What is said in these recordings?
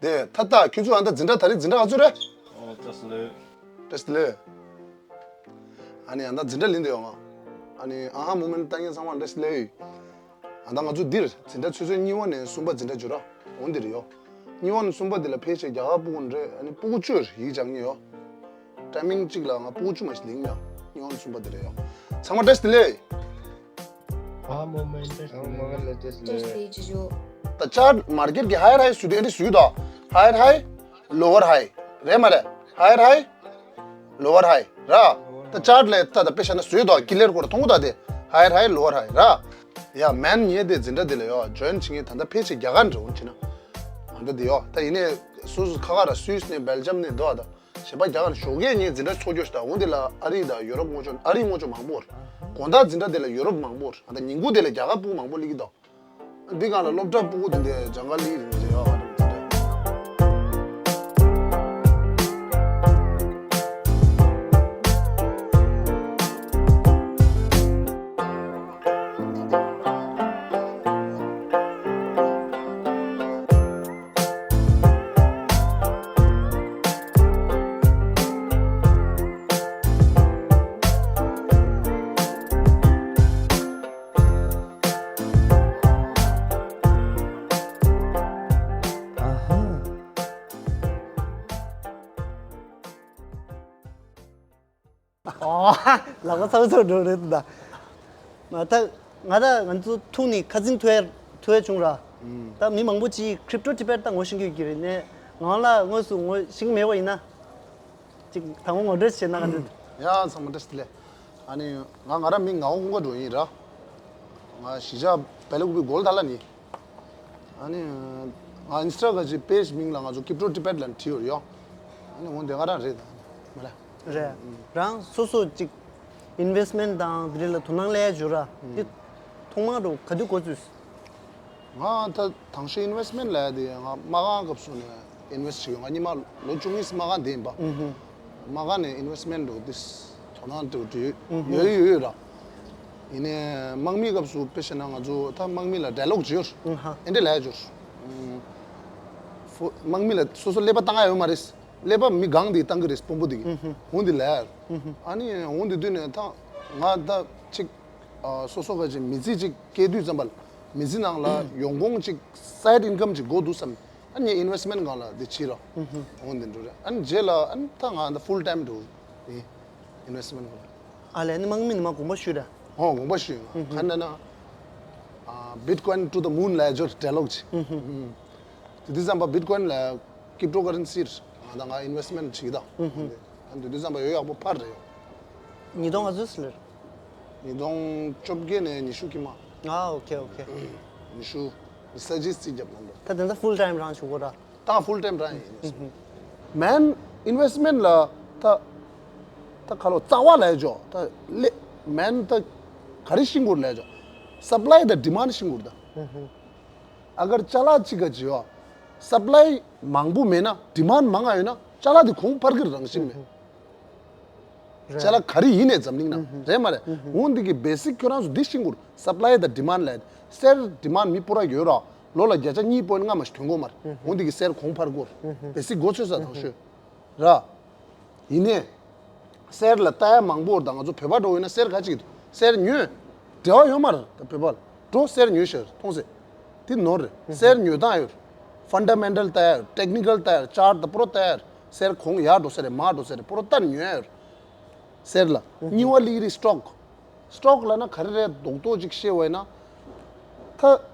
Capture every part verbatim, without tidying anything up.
དེ་ད་ལྟ་ཁྱོད་ཚོ་ཨ་ད་འཛིན་གྲྭ་ད་རེས་འཛིན་གྲྭ་ག་ཚོད་རེད། ཨོ་བཀྲ་ཤིས་བདེ་ལེགས། བཀྲ་ཤིས་བདེ་ལེགས། ཨ་ནི་ཨ་ད་འཛིན་གྲྭ་ལེན་དེ་ཡོང་ང་། ཨ་ནི་ཨ་ཧ་མུ་མེན་ལྟ་མཁན་ཚང་མ་བཀྲ་ཤིས་བདེ་ལེགས། ཨ་ད་ང་ཚོ་འདིར་འཛིན་གྲྭ་ཆུ་ཚོད་གཉིས་པ་ནས་གསུམ་པ་འཛིན་གྲྭ་འཇུ་ར། འོ་འདིར་ཡོད། གཉིས་པ་ནས་གསུམ་པ་འདི་ལ་ཕལ་ཆེར་རྒྱ་གར་སྤུ་གུ་འདྲ་ཨ་ནི་སྤུ་གུ་བཅུ་ཡིག་སྦྱང་མཁན་ཡོད། ཊའི་མིང་གཅིག་ལ་ང་སྤུ་གུ་བཅུ་མ་ཞིག་ལེན་ཡོད། གཉིས་པ་ནས་གསུམ་པ་འདི་རེད་ཡོད། ཚང་མ་བཀྲ་ཤིས་བདེ་ལེགས། ཨ་མོ་མེན་ཏེ་ཨ་མོ་མེན་ཏེ་ཏེ་ཏེ་ཇི་ཇོ། ད་ཅར་མར་ཀེཊ་གི་ཧའེར་ཧའི་སུ་དེ་ཨེ་འདྲི་སུ་དོ། ཧའེར་ཧའི། ལོ་ཝར་ཧའི། རེད་མ་རེད། ཧའེར་ཧའི། ལོ་ཝར་ཧའི། ར། ད་ཅར་ལས་ད་ད་པེ་ཤ་ན་སུ་དོ་ཀི་ལེར་ཀོར་མཐོང་གོ་ད་དེ། ཧའེར་ཧའི་ལོ་ཝར་ཧའི་ར། ཡ་མེན་ངས་དེ་འཛིན་གྲྭ་དེ་ལ་ཡོད་ཇོ་ཡིན་བྱེད་མཁན་ད་ལྟ་ཕལ་ཆེར་རྒྱ་གར་འདྲ་བོ་བྱེད་ན། ཨ་ད་དེ་ཡོད་ད་ཡིན་ནས་སུ་སུ་ཁ་ཁ་ར་སུད་སི་ནས་སྦེལ་ཇམ་ནས་འདུག་ཨ་ད། གཞན་པ་རྒྱ་གར་ཞོགས་ཀས་ངས་འཛིན་གྲྭ་ཚོགས་རྒྱུ་ཞིག་དང་འོན་དེ་ལ་ཨ་རི་དང་ཡོ་རོབ་སྔོན་ཆོག་ཨ་རི་སྔོན་ཆོག་མང་པོ་རེད། དགོང་དག་འཛིན་གྲྭ་དེ་ལ་ཡོ་རོབ་མང་པོ་རེད། ཨ་ད་ཉིན་གུང་དེ་ལ་རྒྱ་གར་སྤུ་གུ་མང་པོ་སླེབས་ཀྱི་འདུག་འདི་སྒང་ལ་སློབ་གྲྭ་སྤུ་གུ་དེ་འདྲའི་ལྗང་ཁ་སླེབས་རེད་འཛིན་གྲྭ། ཨ་ཧ། ལག་པ་ཚ་བོ་ཚ་བོ་འགྲོ་རེད་ད། མ་ད་ང་ད་ང་ཚོ་ཐུག་ནས་ཁ་རྩང་ཐུག་ཡ་ཐུག་ཡ་བྱུང་ར། ད་མི་མང་པོ་ཅིག་Crypto Tibet ད་ངོ་ཤེས་ཀྱི་ཡོད་ཀྱི་རེད་ནས་ང་ལ་དངོས་སུ་ངོ་ཤེས་ཀྱི་མེད་པ་ཡིན་ན། ཅིག་དང་པོ་ངོ་སྤྲོད་བྱེད་ན་ག་འདྲ། ཡ་ཚང་མ་བཀྲ་ཤིས་བདེ་ལེགས། ཨ་ནི་ང་ང་རང་མིང་ངག་དབང་ཀུན་དགའ་འགྲོ་ཡིན་ར། ང་གཞིས་ཆགས་བལ་ཡུལ་ཁུལ་གོལ་ཐ་ལ་ནི། ཨ་ནི་ང་ཨིན་སི་ཊ་ག་ཅིག་པེ་ཇི་མིང་ལ་ང་ཚོ་Crypto Tibet ལ་བྲིས་ཡོད་ཡོ། ཨ་ནི་འོ་འདི་ང་རང་རེད་ད་མ་ལ། རེད། རང་སོ་སོ་ཅིག་ཨིན་ཝེ་སི་མེན་ཊི་དང་དེ་རིགས་ལ་དོ་སྣང་སླེབས་ཡ་འཇུ་ར་དེ་ཐོག་མར་འགྲོ་ག་དུས་འགོ་བཙུགས། ང་ད་དང་ཤོས་ཨིན་ཝེ་སི་མེན་ཊི་ལབ་ཡ་དེ་ང་མ་རྐང་སྐབས་སུ་ནས་ཨིན་ཝེ་སི་ཊི་བྱེད་ཡོད། ང་སྔོན་མ་ལོ་བཅུ་གཉིས་སུ་མ་རྐང་བསྡད་ཡིན་པ། མ་རྐང་ནས་ཨིན་ཝེ་སི་མེན་ཊི་འགྲོ་དེ་དོ་སྣང་འགྲོ་དུས་ཡོད་ཡོད་ཡོད་ར། ཡིན་ནའི་དམག་མིའི་སྐབས་སུ་དཔེ་བཤད་ན་ང་ཚོ་ད་དམག་མི་ལ་ཌའི་ལོག་བྱེད་ཡོད། ཨེ་འདྲ་ལབ་ཡ་འཇུ། དམག་མི་ལ་སོ་སོ་ཀླད་པ་བཏང་ཡ་ཡོད་མ་རེད། ཀླད་པ་མི་གང་དེ་བཏང་གི་རེད་དཔོན་པོ་དེ་གིས། འོ་འདི་ལབ་ཡ། ཨ་ནི་འོ་འདི་དུས་ནས་ད་ང་ད་ཅིག་སོ་སོ་ག་ཅིག་མི་ཚེ་ཅིག་སྐྱེལ་དུས་ཙམ་པ་ལ་མི་ཚེ་ནང་ལ་ཡོང་ཁུངས་ཅིག་སའིཌ་ཨིན་ཀམ་ཅིག་དགོས་འདུག་བསམ། ཨ་ནི་ཨིན་ཝེ་སི་མེན་ཊི་སྒང་ལ་འདི་བྱས་ར། འོ་འདི་འགྲོ་རེད། ཨ་ནི་རྗེས་ལ་ཨ་ནི་ད་ང་ད་ཕུལ་ཊའིམ་འགྲོ་ཡིན། ཨིན་ཝེ་སི་མེན་ཊི་སྒང་ལ། ཨ་ལས་ནི་དམག་མི་ནི་མ་དགོངས་པ་ཞུས་ར། ཨོ་དགོངས་པ་ཞུས་ཡོད། ག་འདྲ་ན། Bitcoin to the moon ལབ་ཡ་འཇུ་ཌའི་ལོག་ཅིག་དེ་དུས་ཙམ་པ་Bitcoin ལ་Crypto Currency ང་དང་ང་ཨིན་ཝེ་སི་མེན་ཊི་བྱེད་ཀྱི་ད། ཨ་དེ་དུས་ཙམ་པ་ཡོད་ཡག་པོ་འཕར་རེད་ཡོད། ཉིས་སྟོང་ག་ཚོད་ཟེར་ལེར། ཉིས་སྟོང་བཅོ་བརྒྱད་ནས་ཉི་ཤུ་ཀྱི་མ། ཨ་ཨོ་ཁེ་ཨོ་ཁེ། ཉི་ཤུ། ཉི་ཤུ་རྩ་གཅིག་རྩིས་རྒྱབ་ལ་འགྲོ། ད་དེ་འདྲ་ཕུལ་ཊའིམ་རང་བྱེད་དགོས་ར། ད་ཕུལ་ཊའིམ་རང་ཡིན། མེན་ཨིན་ཝེ་སི་མེན་ཊི་ལ་ད་ད་ཁ་ལོ་རྩ་བ་ལ་ཡ་འཇོ་ད་ལེ་མེན་ད་ག་རེ་ཤིང་གུར་ལ་ཡ་འཇོ། སབ་ལའི་དང་ཌི་མན་ཌི་ཤིང་གུར་ད། ཨ་གར་ཅ་ལག་གཅིག་ག་ཅི་ཡོད། སབ་ལའི་མང་པོ་མེད་ན་ཌི་མན་ཌི་མང་ང་ཡོད་ན་ཅ་ལག་དེ་གོང་འཕར་གྱི་རང་བཞིན་མེད། ཅ་ལག་ག་རེ་ཡིན་ནའི་འཛམ་གླིང་ནང་རེད་མ་རེད། འོ་འདི་གི་བེ་སིག་ཁྱོད་རང་ཚོ་འདི་ཤིང་གུར་སབ་ལའི་དང་ཌི་མན་ཌི་ལ་གསེར་ཌི་མན་ཌི་མི་སྤོ་ར་ཡོད་ར་ལོ་ལ་བརྒྱ་ཆ་གཉིས་པོ་ཡིན་ལྔ་མ་ཞིག་ཐོན་གོ་མ་རེད། འོ་འདི་གི་གསེར་གོང་འཕར་གོ་བེ་སིག་གོ་ཆོད་ས་དང་ཤོད་ར། ཡིན་ནའི། གསེར་ལ་ལྟ་ཡ་མང་པོ་རེད་ད་ང་ཚོ་བོད་པ་འགྲོ་ཡོད་ན་གསེར་ག་ཅིག་འདུག་གསེར་ཉོས། འབྲེལ་བ་ཡོད་མ་རེད་ད་བོད་པ་ལ་འགྲོ་གསེར་ཉོས་ཤར་མཐོང་སྲིད། དེ་ནོར་རེད་གསེར་ཉོས་སྟངས་ཡོད། ཕན་ཌ་མེན་ཊལ་ལྟ་ཡ་ཡོད་ཊེག་ནི་ཀལ་ལྟ་ཡ་ཡོད་ཅར་ཊི་ད་པོ་རོ་ལྟ་ཡ་ཡོད། གསེར་གོང་ཡར་འགྲོ་ས་རེད་མར་འགྲོ་ས་རེད་པོ་རོ་ལྟ་ཉོས་ཡ་ཡོད། གསེར་ལ་གཉིས་པ་ལི་རི་སི་ཊོག་སི་ཊོག་ལབ་ན་ག་རེ་རེད་རྡོག་རྡོག་ཅིག་བཤད་བས་ན། ད་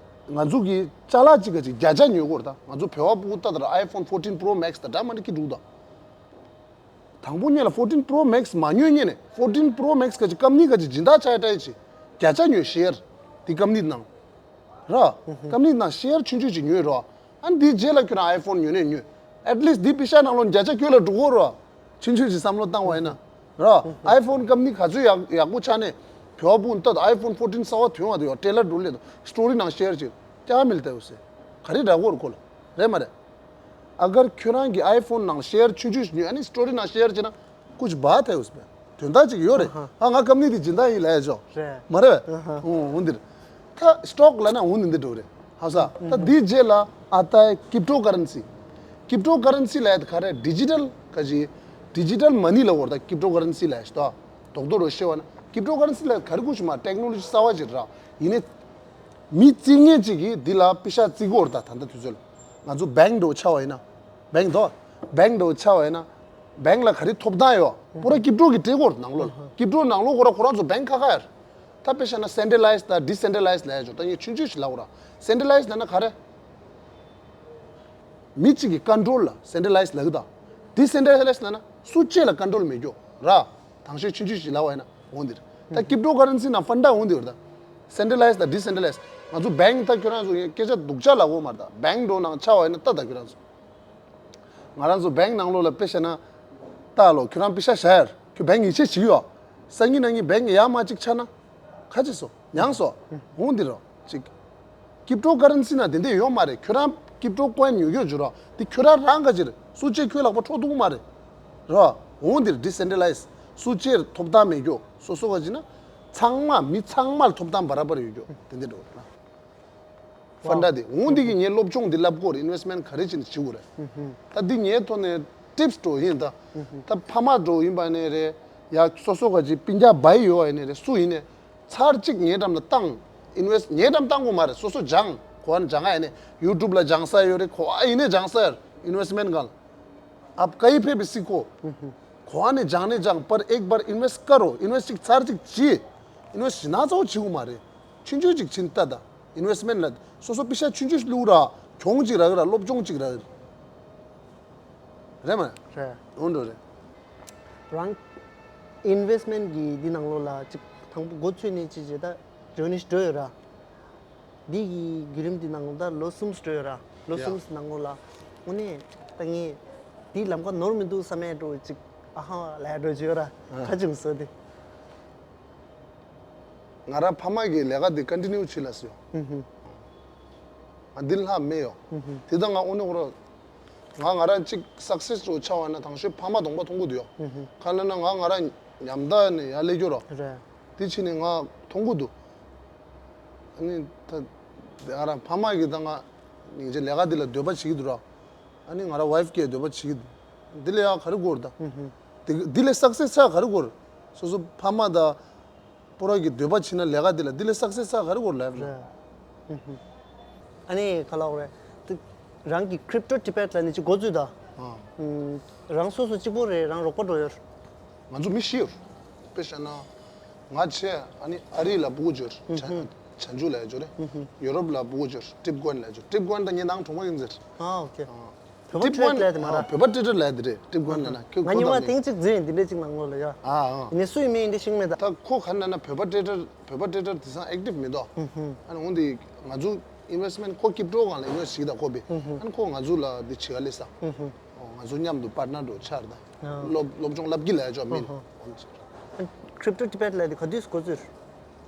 ང་ཚོ་གི་ཅ་ལག་ཅིག་ག་ཅིག་བརྒྱ་ཆ་ཉོས་གོ་རེད་ད་ང་ཚོ་བོད་པ་ཕྲུ་གུ་ལྟ་ད་ཨའི་ཕོན་ཕོར་ཊིན་པོ་རོ་མེག་སི་ད་འདྲ་མ་འདྲ་ཀི་འདུག་ད། དང་པོ་ཉིད་ལ་ཕོར་ཊིན་པོ་རོ་མེག་སི་མ་ཉོས་ཉིད་ནས་ཕོར་ཊིན་པོ་རོ་མེག་སི་ག་ཅིག་ཀམ་ནི་ག་ཅིག་སྦྱིན་བདག་ཆགས་ཡ་ཊའི་ཅིག་བརྒྱ་ཆ་ཉོས་ཤེར་དེ་ཀམ་ནི་ནང་ར། ཀམ་ནི་ནང་ཤེར་ཆུང་ཆུང་ཅིག་ཉོས་རོ། ཨ་ནི་དེའི་རྗེས་ལ་ཁྱོད་རང་ཨའི་ཕོན་ཉོས་ནས་ཉོས། ཨེཊ་ལིསི་ཊི་དེ་པེ་ཤ་ནང་ལོ་བརྒྱ་ཆ་ཁྱོད་ལ་འགྲོ་གོ་རོ། ཆུང་ཆུང་ཅིག་བསམ་བློ་བཏང་བ་ཡིན་ན། ར། ཨའི་ཕོན་ཀམ་ནི་ག་ཚོད་ཡག་ཡག་པོ་ཆགས་ནས་བོད་པ་ཕྲུ་གུ་ད་ཨའི་ཕོན་ཕོར་ཊིན་གསར་བ་ཐོན་བ་དེ་ཡོད་ཊེ་ལར་འགྲོ་ལེ་དང་སི་ཊོ་རི་ནང་ཤེར་བྱེད་ཀྱང་མིལ་ཏེ་ཡོད་ཟེར། ག་རེ་འདྲ་གོ་རོ་ཁོ་ལ་རེད་མ་རེད། ཨ་གར་ཁྱོད་རང་གི་ཨའི་ཕོན་ནང་ཤེར་ཆུང་ཆུང་ཞིག་ཉོས་ཨ་ནི་སི་ཊོ་རི་ནང་ཤེར་བྱས་ན་ཀུ་ཆུ་བ་ཐལ་ཟེར། དོན་དག་ཅིག་ཡོད་རེད། ཨ་ང་ཀམ་ནི་དེ་སྦྱིན་བདག་ཡིན་ལབ་ཡ་ཅོ། རེད། མ་རེད། ཨོ་འོ་འདིར། ད་སི་ཊོག་ལབ་ན་འོ་འདི་འདི་འགྲོ་རེད། ཧ་ས། ད་འདིའི་རྗེས་ལ་ཨ་ད་ཀིབ་ཊོ་ཀ་རན་སི། ཀིབ་ཊོ་ཀ་རན་སི་ལབ་ཡ་དེ་ག་རེ། ཌི་ཇི་ཊལ་ག་ཅི། ཌི་ཇི་ཊལ་མ་ནི་ལབ་དགོས་རེད་ད། ཀིབ་ཊོ་ཀ་རན་སི་ལབ་ཡ་ཞིག་ད། རྡོག་རྡོག་རུ་བཤད་པ་ན་ཀིབ་ཊོ་ཀ་རན་སི་ལབ་ཡ་ག་རེ་ཁུ་ཞིག་མ། ཊེག་ནོ་ལོ་ཇི་གསར་པ་ཅིག་རེད། ཡིན་ནའི་མི་རྩིས་མཁན་ཅིག་གིས་འདི་ལ་པེ་ཤག་རྩིས་དགོས་རེད་ད། ད་ལྟ་དུས་ཚོད་ལ་ང་ཚོ་བེང་ཀི་འདྲ་བོ་ཆགས་པ་ཡིན་ན། བེང་ཀི་དོ། བེང་ཀི་འདྲ་བོ་ཆགས་པ་ཡིན་ན། བེང་ཀི་ལ་ག་རེ་ཐོབ་ཐང་ཡོད། པུ་ར་ཀིབ་ཊོ་གིས་སྤྲད་དགོས་རེད་ནང་ལོགས་ལ། ཀིབ་ཊོ་ནང་ལོགས་ཁོ་ར་ཁོ་རང་ཚོ་བེང་ཀི་ཁ་ཁ་ཡར། ད་དཔེ་བཞག་ན་སེན་ཊྲ་ལའི་ཛི་དང་ཌི་སེན་ཊྲ་ལའི་ཛི་ལབ་ཡ་ཅིག་ད་ངས་ཆུང་ཆུང་ཞིག་ལབ་དགོས་ར། སེན་ཊྲ་ལའི་ཛི་ལབ་ན་ག་རེ། མི་གཅིག་གི་ཀོན་ཊོལ་ལ་སེན་ཊྲ་ལའི་ཛི་ལབ་ཀྱི་ད། ཌི་སེན་ཊྲ་ལའི་ཛི་ལབ་ན་སུ་གཅིག་ལ་ཀོན་ཊོལ་མེད་རྒྱུ་ར། དང་ཤོས་ཆུང་ཆུང་ཞིག་ལབ་པ་ཡིན་ན་འོང་འདིར། ད་ཀིབ་ཊོ་ཀ་རན་སི་ནང་ཕན་ཌ་འོང་འདིར་ད། སེན་ཊྲ་ལའི་ཛི་དང་ཌི་སེན་ཊྲ་ལའི་ཛི། ང་ཚོ་བེང་ཀི་ད་ཁྱོད་རང་ཚོ་སྐད་ཆ་སྡུག་ཅག་ལབ་དགོས་མ་རེད་ད། བེང་ཀི་འདྲ་བོ་ནང་ཆགས་པ་ཡིན་ན་ད་ད་ཁྱོད་རང་ཚོ། ང་རང་ཚོ་བེང་ཀི་ནང་ལོགས་ལ་དཔེ་བཤད་ན། ད་ལོ་ཁྱོད་རང་པེ་ཤག་བཞག་ཡར་ཁྱོད་བེང་ཀི་ཡིད་ཆེས་བྱེད་ཀྱི་ཡོད། སང་ཉིན་གནངས་ཉིན་བེང་ཀི་ཡར་མར་གཅིག་ཆགས་ན། ཁ་ཆེ་སོ། མྱངས་སོ། འོང་འདི་རོ། ཅིག་ཀིབ་ཊོ་ཀ་རན་སི་ནང་དེ་འདྲས་ཡོད་མ་རེད། ཁྱོད་རང་ཀིབ་ཊོ་ཀོ་ཡིན་ཉོ་རྒྱུ་བྱོས་རོགས། འདི་ཁྱོད་རང་རང་ག་ཅིར་སུ་གཅིག་ཁྱོད་ལག་པ་འཕྲོག་ཐུབ་ཀྱི་མ་རེད། རོ། འོང་འདིར་ཌི་སེན་ཊྲ་ལའི་ཛི། སུ་གཅིག་ཐོབ་ཐང་མེད་རྒྱུ། སོ་སོ་ག་ཅིག་ན། ཚང་མ་མི་ཚང་མ་ལ་ཐོབ་ཐང་བར་བར་ཡོད་རྒྱུ་དེ་འདྲས་འགྲོ་ར། ཕན་ཌ་དེ་འོང་འདི་གི་ངས་སློབ་སྦྱོང་འདི་བསླབ་དགོས་རེད། ཨིན་ཝེ་སི་མེན་ཊི་ག་རེ་བྱས་ནས་བྱེད་དགོས་རེད། ད་འདི་ངའི་ཐོག་ནས་ཊིབ་སི་འདྲ་བོ་ཡིན་ད། ད་ཕ་མ་འདྲ་བོ་ཡིན་པ་ནས་རེད། ཡ་སོ་སོ་ག་ཅིག་སྤུན་ཀྱག་བ་ཡི་ཡོད་པ་ཡིན་ནས་རེད། སུ་ཡིན་ནས་ཚར་གཅིག་ངའི་འགྲམ་ལ་བཏང་། ཨིན་ཝེ་སི་ངའི་འགྲམ་བཏང་དགོས་མ་རེད། སོ་སོ་སྦྱང་། གོ་བ་ནས་སྦྱང་ཡ་ཡིན་ནས་ཡུ་ཊུབ་ལ་སྦྱང་ས་ཡོད་རེད། གོ་བ་ཡིན་ནས་སྦྱང་ས་ཡོད། ཨིན་ཝེ་སི་མེན་ཊི་གང་ལ། आप कहीं पे भी सीखो। གོ་བ་ནས་སྦྱང་ནས་སྦྱང་། पर एक बार इन्वेस्ट करो। इन्वेस्ट ཅིག་ཚར་གཅིག་བྱེད། इन्वेस्ट ཞེ་དྲག་ཚ་བོ་བྱེད་དགོས་མ་རེད། ཆུང་ཆུང་ཅིག་ཕྱིན་ལྟ་ད། ཨིན་ཝེ་སི་མེན་ཊི་ལ་སོ་སོ་པེ་ཤག་ཆུང་ཆུང་ཞིག་བླུག་ར། གྱོང་ཅིག་རག་ར། སློབ་སྦྱོང་ཅིག་རག་རེད་མ་རེད། རེད། འོ་འགྲོ་རེད། རང་ཨིན་ཝེ་སི་མེན་ཊི་གི་འདི་ནང་ལོགས་ལ་ཅིག་དང་པོ་འགོ་ཚུགས་ནས་ཅིག་བྱས་ད་འགྲོ་ནི་འགྲོ་ཡོད་ར། འདི་གི་བརྒྱུད་རིམ་འདི་ནང་ལོགས་ད་ལོ་གསུམ་འགྲོ་ཡོད་ར། ལོ་ཡ། གསུམ་ནང་ལོགས་ལ་དངོས་གནས་ད་ངས་འདི་ལམ་ཁ་ནོར་མི་འདུག་བསམ་ཡས་འགྲོ་ཅིག་ཨ་ཧ་ལས་འགྲོ་བྱོས་ར། ཨ། ཁ་ཅུང་བཟོ་དེ། ང་རང་ཕ་མ་གི་ལས་ཀ་འདི་ཀོན་ཊི་ནིའུ་བྱེད་ལ་སོ། ཨུ་ཧུ། ང་འདི་ལྷག་མེད་ཡོ། ཨུ་ཧུ། དེ་དང་ང་ཨོ་ནི་ཁོ་ར། ང་ང་རང་གཅིག་སག་སེ་སི་འདྲ་བོ་ཆགས་པ་ན་དང་ཤོས་ཕ་མ་གདོང་པ་མཐོང་གི་འདུག་ཡོ། ཨུ་ཧུ། ག་ལ་ན་ང་ང་རང་ཉམ་ཐག་ནས་ཡར་སླེབས་རྒྱུ་རོ། རེད། དེ་ཕྱིན་ནས་ང་མཐོང་གི་འདུག་ཨ་ནི་ད་ང་རང་ཕ་མ་གིས་ད་ང་སྙིང་རྗེ་ལས་ཀ་འདི་ལ་འདོད་པ་བྱེད་ཀྱི་འདུག་ར། ཨ་ནི་ང་རང་ཝའི་ཕི་གིས་འདོད་པ་བྱེད་ཀྱི་འདུག་འདི་ལས་ཡང་ག་རེ་དགོས་རེད་ད། ཨུ་ཧུ། འདི་འདི་ལས་སག་སེ་སི་ཆགས་ག་རེ་དགོས་རེད། སོ་སོ་ཕ་མ་དང་པུ་ར་གིས་འདོད་པ་བྱེད་ན་ལས་ཀ་འདི་ལ་འདི་ལས་སག་སེ་སི་ཆགས་ག་རེ་དགོས་རེད་ལབ་ར། རེད། ཨུ་ཧུ། ཨ་ནི་ག་ལབ་དགོས་རེད། འདི་རང་གི་ཀྲིབ་ཊོ་ཊི་བེཊ་ལབ་ནི་ཅིག་འགོ་བཙུགས་ད། ཨ། ཨུམ། རང་སོ་སོ་གཅིག་པོ་རེད། རང་རོགས་པ་འགྲོ་ཡོད། ང་ཚོ་མི་བཞི་ཡོད། དཔེ་བཞག་ན། ང་བྱས་ཨ་ནི་ཨ་རི་ལ་ཕྲུ་གུ་འབྱོར། ཨུ་ཧུ། བྱང་ཆུབ་ལ་འབྱོར་རེད། ཨུ་ཧུ། ཡོ་རོབ་ལ་ཕྲུ་གུ་འབྱོར། ཀྲིབ་ཀོན་ལ་འབྱོར། ཀྲིབ་ཀོན་ད་ངའི་ནང་གྲོང་པ་ཡིན་ཟེར། ཨ། ཨོ་ཁེ། ཨ། བོད་པ་ཀྲིབ་ཀོན་ཊི་བེཊ་ལབ་དེ་མ་ཨ་རེད། བོད་པ་ཀྲིབ་ཀོན་ཊི་བེཊ་ལབ་དེ་རེད། ཀྲིབ་ཀོན་ལབ་ན་ཁྱོད་ང་གོ་གཉིས་མ་ཐག་མེད། ཐེངས་གཅིག་འཛུལ་ཡིན་འདི་འདྲས་གཅིག་ནང་ལོགས་ལ་ཡ། ཨ་ཨ། ཡིན་ནའི་སུ་ཡིན་མིན་ཡིན་འདི་ཤེས་མེད་ད། ད་ཁོ་ག་ན་ན་བོད་པ་ཀྲིབ་ཀོན་ཊི་བེཊ་བོད་པ་ཀྲིབ་ཀོན་ཊི་བེཊ་དེང་སང་ཨེག་ཊིབ་མི་འདུག་ཨུ་ཧུ། ཨ་ནི་འོང་འདི་ང་ཚོ་ཨིན་ཝེ་སི་མེན་ཊི་ཁོ་ཀྲིབ་ཀོན་ཊི་གང་ལ་ཨིན་ཝེ་སི་ཊི་བྱེད་ཀྱི་ད་ཁོ་པས། ཨུ་ཧུ། ཨ་ནི་ཁོ་ང་ཚོ་ལ་འདི་བྱེད་ག་སླེབས་ས། ཨུ་ཧུ། ཨོ་ང་ཚོ་མཉམ་དུ་པར་ཊི་ནར་འདྲ་བོ་ཆགས་རེད་ད། ཨ། སློབ་སློབ་སྦྱོང་བསླབ་ཀྱི་ལབ་ཡ་ཅོག་མིན། ཨུ་ཧུ། ཨོ་ཙི། ཀྲིབ་ཀོན་ཊི་བེཊ་ལབ་དེ་ག་དུས་འགོ་བཙུགས།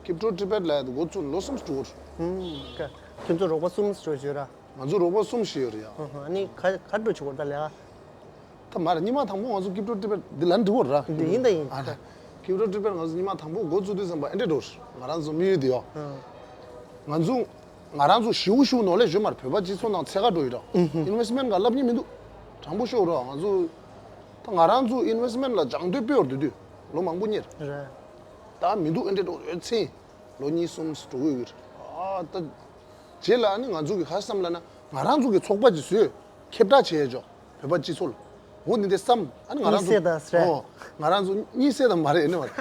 ཀྲིབ་ཀོན་ཊི་བེཊ་ལབ་དེ་འགོ་བཙུགས་ལོ་གསུམ་འགྲོ་གི་རེད། ཨུམ། ཀ་ཁྱོད་ཚོ་རོགས་པ་གསུམ་འགྲོ་བྱོས་ར། ང་ཚོ་རོགས་པ་གསུམ་ཞིག་ཡོད་རེད་ཡ། ཨ་ཧ། ཨ་ནི་ག་ག་འགྲོ་བྱེད་དགོས་རེད་ད་ལས་ཀ། ད་མ་རེད། སྔོན་མ་དང་པོ་ང་ཚོ་ཀྲིབ་ཀོན་ཊི་བེཊ་འདི་ལ་འགྲིག་གོ་ར། འདི་ཡིན་ད་ཡིན། ཨ་རེད། ཀྲིབ་ཀོན་ཊི་བེཊ་ང་ཚོ་སྔོན་མ་དང་པོ་འགོ་བཙུགས་དུས་ཙམ་པ་ཨེ་འདྲས་འགྲོ། ང་རང་ཚོ་དམིགས་ཡུལ་འདི་ཡོ། ཨ། ང་ཚོ་ང་རང་ཚོ་ཞེ་པོ་ཞེ་པོ་ནོར་ལས་ཡོད་མ་རེད། བོད་པ་སྤྱི་ཚོགས་ནང་འཚོལ་ག་འགྲོ་ཡི་ར། ཨུ་ཧུ། ཨིན་ཝེ་སི་མེན་ཊི་ག་ལབ་མཁན་མི་འདུག་དྲང་པོ་ཤོད་ར། ང་ཚོ་ད་ང་རང་ཚོ་ཨིན་ཝེ་སི་མེན་ཊི་ལ་སྦྱང་འདོད་དཔེ་ཡོད་རེད་དུས་ལོ་མང་པོ་གཉེར། རེད། ད་མི་འདུག་ཨེ་འདྲས་འགྲོ་ཡོད་ཚེ། ལོ་གཉིས་གསུམ་འགྲོ་གི་ཡོད་གི་རེད། ཨ་ད། རྗེས་ལ་ནི་ང་ཚོ་གི་ག་བསམ་ལབ་ན་ང་རང་ཚོ་གི་ཚོགས་པ་ཅིག་བཟོས། ཁྱབ་བསྒྲགས་བྱས་ཆོག་བོད་པ་སྤྱི་ཚོགས་ལ། འོ་འདི་འདྲས་བསམ། ཨ་ནི་ང་རང་ཚོ། གཉིད་སད་ད་ཟེར། ཨོ། ང་རང་ཚོ་གཉིད་སད་ད་མ་རེད་ཨེ་ནི་མ་རེད།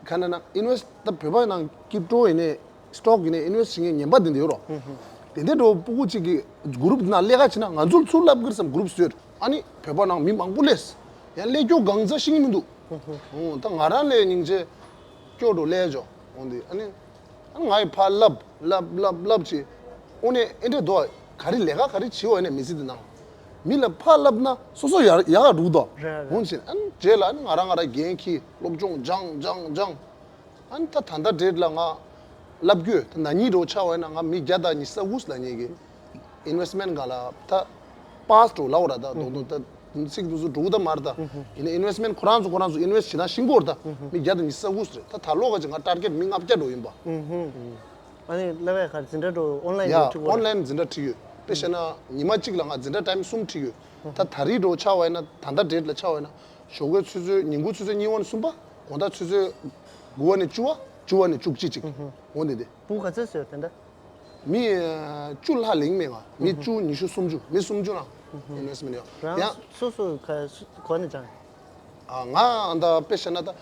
ག་ན་ན་ཨིན་ཝེ་སི་ཊི་ད་བོད་པ་ནང་ཀྲིབ་ཀོན་ཊི་ཡིན་ནའི་སི་ཊོག་ཡིན་ནའི་ཨིན་ཝེ་སི་ཊི་བྱེད་མཁན་ངན་པ་འདི་འདྲས་ཡོད་རོ། ཨུ་ཧུ། དེ་འདྲས་འདྲ་བོ་ཕྲུ་གུ་གཅིག་གི་གུ་རུབ་ནང་ལས་ཀ་བྱེད་ན་ང་ཚོར་ཚུར་ལབ་གི་རེད་བསམ། གུ་རུབ་བཟོས། ཨ་ནི་བོད་པ་ནང་མི་མང་པོ་སླེབས། ཡང་སླེབས་རྒྱུ་གང་ཚ་ཤེས་ཀྱི་མི་འདུག་ཨུ་ཧུ། ཨོ་ད་ང་རང་ལས་སྙིང་རྗེ་སྐྱོ་འགྲོ་སླེབས་ཆོག་འོ་འདི་ཨ་ནི། ཨ་ང་ཡི་ཕར་ལབ་ལབ་ལབ་ལབ་ཅིག་ཨོ་ནས་ཨེ་འདྲས་འདུག་ག་རེ་ལས་ཀ་ག་རེ་བྱེད་འོ་ནས་མི་ཚེ་འདི་ནང་། མི་ལ་ཕར་ལབ་ན་སོ་སོ་ཡར་ཡག་ག་འགྲོ་འདུག་རེད་རེད། འོ་ཅིག་ཨ་ནི་རྗེས་ལ་ཨ་ནི་ང་རང་ང་རང་འགན་འཁྱེར་སློབ་སྦྱོང་སྦྱང་སྦྱང་སྦྱང་། ཨ་ནི་ད་ད་ལྟ་ཌེ་ཊི་ལ་ང་ལབ་རྒྱུ་ད་ན་ནིང་འདྲ་བོ་ཆགས་པ་ཡིན་ན་ང་མི་བརྒྱ་དང་ཉི་ཤུ་རྩ་དགུ་ལབ་མཁན་གྱི། ཨིན་ཝེ་སི་མེན་ཊི་ག་ལ་ད་པཱ་སི་འགྲོ་ལབ་པ་ར་ད་རྡོག་རྡོག་ད་ཚིག་དེ་ཚོ་འགྲོ་གི་ད་མ་རེད་ད། ཡིན་ནའི་ཨིན་ཝེ་སི་མེན་ཊི་ཁོ་རང་ཚོ་ཁོ་རང་ཚོ་ཨིན་ཝེ་སི་ཊི་བྱེད་ན་ཤེས་ཀྱི་ཡོད་རེད་ད། མི་བརྒྱ་དང་ཉི་ཤུ་རྩ་དགུ་རེད་ད། ད་ལོ་ག་ཅིག་ང་ཊར་གེཊ་མི་ལྔ་བརྒྱ་འགྲོ་ཡིན་པ། ཨ་ནི་ལབ་ཡ་ག་རེ་འཛིན་གྲྭ་འགྲོ་ཨོན་ལའིན་ཡ་འགྲོ་ཁྲིད་དགོས་ཨོན་རེད། ལའིན་འཛིན་གྲྭ་ཁྲིད་ཡོད། དཔེ་བཤད་ན་ཉི་མ་གཅིག་ལ་ང་འཛིན་གྲྭ་ཊའིམ་གསུམ་ཁྲིད་ཡོད། ད་ད་རེས་འདྲ་བོ་ཆགས་པ་ཡིན་ན། ད་ལྟ་ཌེཊ་ལ་ཆགས་པ་ཡིན་ན། ཞོགས་ཀའི་ཆུ་ཚོད། ཉིན་གུང་ཆུ་ཚོད་གཉིས་པ་ནས་གསུམ་པ། དགོང་དག་ཆུ་ཚོད་དགུ་པ་ནས་བཅུ་པ། བཅུ་པ་ནས་བཅུ་གཅིག་ཅིག་འོ་འདི་འདི། ཕྲུ་གུ་ག་ཚོད་ཟེར་དེ་འདྲ། མི་ཨ་བཅུ་ལྷག་ལེན་མེད་ང་། མི་བཅུ། ཉི་ཤུ། སུམ་ཅུ། མི་སུམ་ཅུ་ནང་ཨིན་ཝེསི་མེནཊ་ཡོད། རང་ཡང་སོ་སོ་ག་གོ་ནས་སྦྱངས། ཨ་ང་ཨ་ད་དཔེ་བཤད་ན་ད་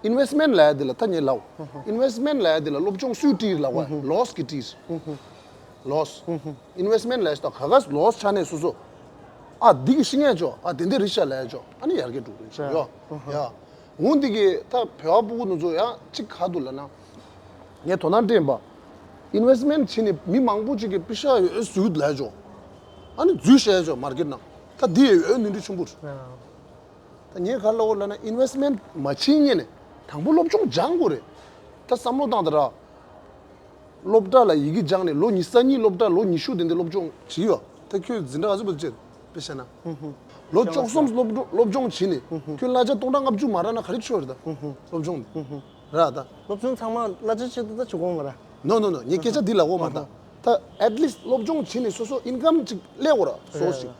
ཨིན་ཝེསི་མེནཊ་ལབ་ཡ་འདི་ལ་ད་ངས་ལབ། ཨིན་ཝེསི་མེནཊ་ལབ་ཡ་འདི་ལ་སློབ་སྦྱོང་སུས་སྤྲད་ལབ་པ། ལོ་སི་གིས་སྤྲད། ལོ་སི། ཨིན་ཝེསི་མེནཊ་ལབ་ཡ་ཞིག་ད་ག་ག་ལོ་སི་ཆ་ནས་སོ་སོ། ཨ་འདི་གི་ཤེས་ཡ་ཅོ། ཨ་དེ་འདི་རེད་ཤག་ལབ་ཡ་ཅོ། ཨ་ནི་ཡར་རྒྱས་འགྲོ་གི་རེད་ཤག་ཡོ། ཡ། འོ་འདི་གི་ད་བོད་པ་ཕྲུ་གུ་ནུ་ཚོ་ཡང་གཅིག་ག་འདུག་ལབ་ན། ངས་དོ་སྣང་སྤྲད་པ། ཨིན་ཝེསི་མེནཊ་བྱས་ནས་མི་མང་པོ་ཅིག་གིས་པེ་ཤག་ཡོད་བཟོས་ལབ་ཡ་ཅོ། ཨ་ནི་འཛུལ་བཞག་ཡ་ཅོ་མར་ཀེཊ་ནང་། ད་འདི་ཡོད་ནོར་འཁྲུལ་ཆེན་པོ་རེད། ད་ངས་ག་རེ་ལབ་དགོས་ལབ་ན། ཨིན་ཝེསི་མེནཊ་མ་བྱེད་སྔོན་ནས་དང་པོ་སློབ་སྦྱོང་སྦྱང་དགོས་རེད། ད་བསམ་བློ་བཏང་དང་ར། སློབ་གྲྭ་ལ་ཡི་གེ་སྦྱངས་ནས་ལོ་ཉི་ཤུ་རྩ་གཉིས། སློབ་གྲྭ་ལོ་ཉི་ཤུ་དེ་འདྲ་སློབ་སྦྱོང་བྱས་ཡོད། ད་ཁྱོད་འཛིན་གྲྭ་ག་ཚོད་པ་བྱས་དཔེ་བཤད་ན། ལོ་བཅུ་གསུམ་སློབ་སློབ་སྦྱོང་བྱས་ནས་ཁྱོད་གླ་ཆ་སྟོང་ཕྲག་ལྔ་བཅུ་མ་རག་ན་ག་རེ་ཆོད་རེད་ད། སློབ་སྦྱོང་དེ་ར་ད། སློབ་སྦྱོང་ཚང་མ་གླ་ཆ་ཆེད་དུ་ད་བྱེད་དགོས་མ་རེད། ནོ་ནོ་ནོ། ངས་སྐད་ཆ་འདི་ལབ་དགོས་མ་རེད་ད། ད་ཨེཊ་ལིསཊ་སློབ་སྦྱོང་བྱས་ནས་སོ་སོ་ཨིན་ཀམ་ཅིག་སླེབས་དགོས་ར། སོ་ཞིག་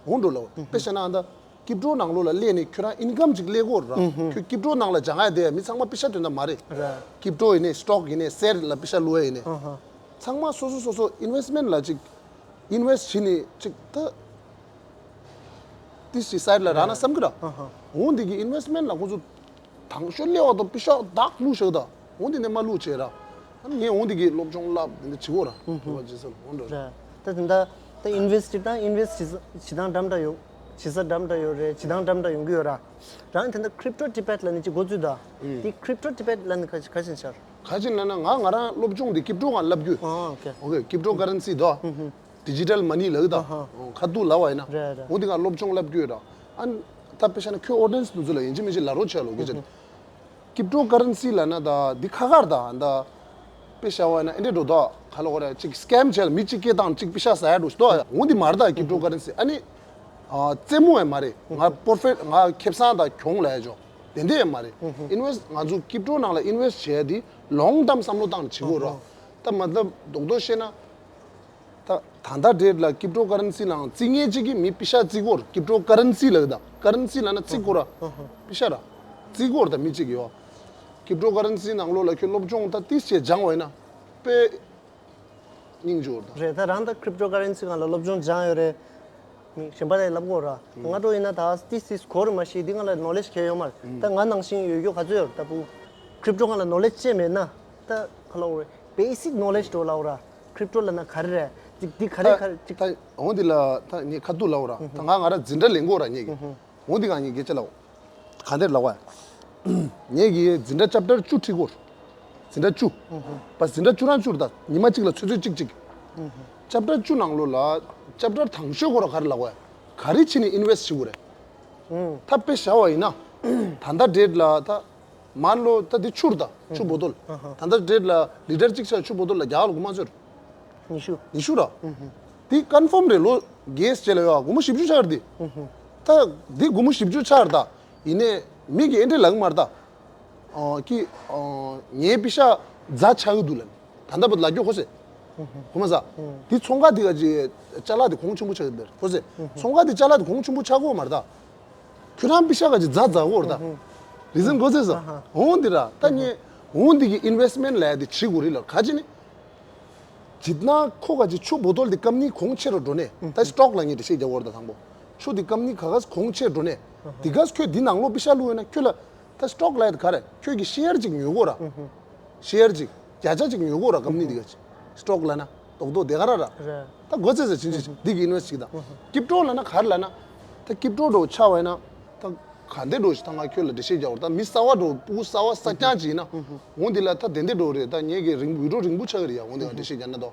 འོང་འགྲོ་ལབ། དཔེ་བཤད་ན་ཨ་ད། སྐྱིད་སྡུག་ནང་ལོགས་ལ་སླེབས་ནས་ཁྱོད་རང་ཨིན་ཀམ་ཅིག་སླེབས་དགོས་ར། ཁྱོད་སྐྱིད་སྡུག་ནང་ལ་སྦྱང་ཡ་དེ་མི་ཚང་མ་པེ་ཤ་དོན་དག་མ་རེད། རེད། སྐྱིད་སྡུག་ཡིན་ནའི་སི་ཊོག་ཡིན་ནའི་གསེར་ལ་པེ་ཤ་བླུགས་ཡ་ཡིན་ནའི། ཨ་ཧ། ཚང་མ་སོ་སོ་སོ་སོ་ཨིན་ཝེསི་མེནཊ་ལ་ཅིག་ཨིན་ཝེསཊ་བྱས་ནས་ཅིག་ད་ཏིས་ཅིག་སའིཌ་ལ་རག་ན་བསམ་གི་ར། ཨ་ཧ། འོ་འདི་གི་ཨིན་ཝེསི་མེནཊ་ལ་ཁོ་ཚོ་དང་ཤོས་སླེབས་པ་དང་པེ་ཤ་བདག་བླུགས་བཞག་ད། འོ་འདི་ནས་མ་བླུགས་བྱས་ར། ཨ་ནི་ངས་འོ་འདི་གི་སློབ་སྦྱོང་བསླབ་འདི་འདྲ་བྱེད་དགོས་ར། ཨུ་ཧུ། ཁྱོད་པ་ཇི་སར་འོ་འདྲ་ར། རེད། ད་དེ་འདྲ་ད་ཨིན་ཝེསཊ་དང་ཨིན་ཝེསཊ་བྱེད་ས་བྱེད་སྟངས་འདྲ་འདྲ་ཡོད། བྱེད་ས་འདྲ་འདྲ་ཡོད་རེད། བྱེད་སྟངས་འདྲ་འདྲ་ཡོང་གི་ཡོད་ར། རང་དེ་འདྲ་ཀྲིབ་ཊོ་ཊི་བེཊ་ལབ་ནས་ཅིག་འགོ་བཙུགས་ད། ཨུ། དེ་ཀྲིབ་ཊོ་ཊི་བེཊ་ལབ་ནས་ག་ག་ཅིག་ཆགས། ག་ཅིག་ལབ་ན་ང་ང་རང་སློབ་སྦྱོང་འདི་ཀྲིབ་ཊོ་སྒང་བསླབ་རྒྱུ། ཨོ་ཨོ་ཁེ། ཨོ་ཁེ། ཀྲིབ་ཊོ་ཀ་རན་སི་དོ། ཨུ་ཧུ། ཌི་ཇི་ཊལ་མ་ནི་ལབ་ད། ཨ་ཧ། ཁ་ཐུག་ལབ་པ་ཡིན་ན། རེད་རེད། འོ་འདི་སྒང་སློབ་སྦྱོང་བསླབ་རྒྱུ་ཡོད་ར། ཨ་ནི་ད་དཔེ་བཞག་ན་ཁྱོད་ཨོ་ཌི་ཡེན་སི་འདི་ཚོ་ལ་ཡིན་གཅིག་མིན་གཅིག་ལབ་རོགས་བྱས་ལོ་སྐད་ཆ། ཨུ་ཧུ། ཀྲིབ་ཊོ་ཀ་རན་སི་ལབ་ན་ད་འདི་ཁ་ཁར་ད་ད་དཔེ་བཞག་པ་ཡིན་ན་ཨེ་འདྲས་འགྲོ་ད། ག་ལབ་དགོས་རེད། ཅིག་སི་ཀེམ་བྱས་ལ་མི་གཅིག་སྐད་བཏང་ཅིག་པེ་ཤ་ཟ་ཡ་འགྲོ་ཞིག་ཏོ། འོ་འདི་མ་རེད་ད། ཀྲིབ་ཊོ་ཀ་རན་སི་ཨ་ནི་ཨ་རྩེད་མོ་ཡང་མ་རེད། ང་པོར་ཕེག་ང་ཁེ་བཟང་དང་གྱོང་ལབ་ཡ་ཅོ་དེ་འདྲས་ཡང་མ་རེད། ཨིན་ཝེསཊ་ང་ཚོ་ཀྲིབ་ཊོ་ནང་ལ་ཨིན་ཝེསཊ་བྱས་ཏེ་ལོང་ཊརམ་བསམ་བློ་བཏང་ནས་བྱེད་དགོས་ར། ད་མ་ད་རྡོག་རྡོག་བཤད་ན། ད་ད་ལྟ་ཌེཊ་ལ་ཀྲིབ་ཊོ་ཀ་རན་སི་ནང་བརྩི་མཁན་གཅིག་གིས་མི་པེ་ཤ་བརྩི་གོ། ཀྲིབ་ཊོ་ཀ་རན་སི་ལབ་ད། ཀ་རན་སི་ལབ་ན་བརྩི་གོ་ར། ཨ་ཧ། པེ་ཤ་ར། བརྩི་གོ་ར་ད་མི་གཅིག་གིས་ཡོ། ཀྲིབ་ཊོ་ཀ་རན་སི་ནང་ལོགས་ལ་ཁྱོད་སློབ་སྦྱོང་ད་ཏིས་བྱས་སྦྱངས་པ་ཡིན་ན་དཔེ་སྙིང་རྗེ་བོ་རེད་ད། རེད་ད། རང་ད་ཀྲིབ་ཊོ་ཀ་རན་སི་སྒང་ལ་སློབ་སྦྱོང་སྦྱངས་ཡོད་རེད། མི་གཞན་པ་ལ་ལབ་དགོས་ར། ང་འདྲ་ཡིན་ན་ད་ཏིས་ཏིས་གོ་རུ་མ་ཤེས། འདི་སྒང་ལ་ནོ་ལེཇ་གང་ཡང་ཡོད་མ་རེད། ད་ང་ནང་བཞིན་ཡོད་རྒྱུ་ག་ཚོད་ཡོད་རེད་ད་བུ། ཀྲིབ་ཊོ་སྒང་ལ་ནོ་ལེཇ་ཅིག་མེད་ན། ད་ག་ལབ་དགོས་རེད། བེ་སིག་ནོ་ལེཇ་འདྲ་བོ་ལབ་དགོས་ར། ཀྲིབ་ཊོ་ལབ་ན་ག་རེ་རེད། འདི་འདི་ག་རེ་ག་རེ་ཅིག་ད་འོ་འདི་ལ་ད་ངས་ཁ་ཐུག་ལབ་དགོས་ར། ད་ང་ང་ར་འཛིན་གྲྭ་ལེན་གོ་ར་ངེད་ཀྱིས། འོ་འདི་ག་ངས་སྐད་ཆ་ལབ། ག་འདྲས་ལབ་དགོས། ངེད་ཀྱིས་འཛིན་གྲྭ་ཅེབ་ཊར་བཅུ་ཁྲིད་གོ། འཛིན་གྲྭ་བཅུ། པ་འཛིན་གྲྭ་བཅུ་རང་བཅུ་རེད་ད། ཉི་མ་གཅིག་ལ་ཆུ་ཚོད་གཅིག་གཅིག་ཅེབ་ཊར་བཅུ་ནང་ལོགས་ལ་ཅེབ་ཊར་དང་ཤོས་གོ་ར་ག་རེ་ལབ་དགོས། ག་རེ་བྱས་ནས་ཨིན་ཝེསཊ་བྱེད་དགོས་རེད། ད་དཔེ་བཞག་པ་ཡིན་ན། ད་ལྟ་ཌེཊ་ལ་ད། མར་ལོ་ད་འདི་ཆུར་ད་ཆུ་བོ་ཏོལ། ད་ལྟ་ཌེཊ་ལ་ལི་ཊར་གཅིག་ཆ་ཆུ་བོ་ཏོལ་ལ་རྒྱ་གར་ལ་སྒོར་མོ་ཚོད། ཉི་ཤུ། ཉི་ཤུ་ར། འདི་ཀོན་ཕོམ་རེད། ལོ་གེས་བྱས་ལ་ཡོད་སྒོར་མོ་བཞི་བཅུ་ཆགས་རེད་འདི། ད་འདི་སྒོར་མོ་བཞི་བཅུ་ཆགས་རེད་ད། ཡིན་ནའི་མི་གིས་ཨེ་འདྲས་ལབ་གི་མ་རེད་ད། ཨ་ཀི་ཨ་ངའི་པེ་ཤ་ཛ་ཆགས་ཀྱི་འདུག་ལབ། ད་ལྟ་བུ་ལ་རྒྱོ་ཁོ་སེ། ཁོ་མ་ཟ། དེ་ཚོང་ཁང་དེ་ག་ཅི་ཅ་ལག་དེ་གོང་ཆེན་པོ་ཆགས་ཀྱི་འདུག་ཁོ་སེ། ཚོང་ཁང་དེ་ཅ་ལག་དེ་གོང་ཆེན་པོ་ཆགས་ཀྱི་ཡོད་མ་རེད་ད། ཁྱོད་རང་པེ་ཤ་ག་ཅི་ཛ་ཛ་གོ་རེད་ད། རི་ཟིན་གོ་སེ་ཟ། འོང་འདི་ར་ད་ངས་འོང་འདི་གི་ཨིན་ཝེསཊ་མེནཊ་ལབ་ཡ་དེ་བྱེད་དགོས་རེད་ལ། ག་ཅི་ནི། ཇི་ན་ཁོ་ག་ཅི་ཆུ་བོ་ཏོལ་དེ་ཀམ་ནི་གོང་ཆེ་རུ་འགྲོ་ནས་ད་སི་ཊོག་ལབ་ངས་འགྲེལ་བཤད་རྒྱག་གོ་རེད་ད་དང་པོ། ཆུ་དེ་ཀམ་ནི་ག་ག་གོང་ཆེ་འགྲོ་ནས་དེ་ག་ཁྱོད་དེ་ནང་ལོགས་པེ་ཤ་བླུགས་ཡོད་ན་ཁྱོད་ལ་ད་སི་ཊོག་ལབ་ཡ་དེ་ག་རེད། ཁྱོད་ཀྱི་ཤེར་ཅིག་ཉོ་གོ་ར། ཤེར་ཅིག་བརྒྱ་ཆ་ཅིག་ཉོ་གོ་ར། ཀམ་ནི་འདི་ག་ཅིག་སི་ཊོག་ལབ་ན་རྡོག་རྡོག་དེ་ག་ར་ར། རེད། ད་གོ་ཚད་ཚད་ཕྱིན་ཅི་འདི་གི་ཨིན་ཝེསཊ་ཅིག་དང་། ཀྲིབ་ཊོ་ལབ་ན་ག་རེ་ལབ་ན། ད་ཀྲིབ་ཊོ་འདྲ་བོ་ཆགས་པ་ཡིན་ན། ད་ག་འདྲས་འདྲ་བོ་ཞིག་ད་ང་ཁྱོད་ལ་འགྲེལ་བཤད་རྒྱག་དགོས་རེད། ད་མི་གསར་པ་འདྲ་བོ་ཕྲུ་གུ་གསར་པ་གསར་རྐྱང་ཅིག་ཡིན་ན། འོང་འདི་ལ་ད་དེ་འདྲས་འདྲ་བོ་རེད། ད་ངེད་ཀྱི་རིང་བི་ཌིའོ་རིང་པོ་ཆགས་ཀྱི་རེད་ཡ། འོང་འདི་ང་འགྲེལ་བཤད་རྒྱག་ན་ད།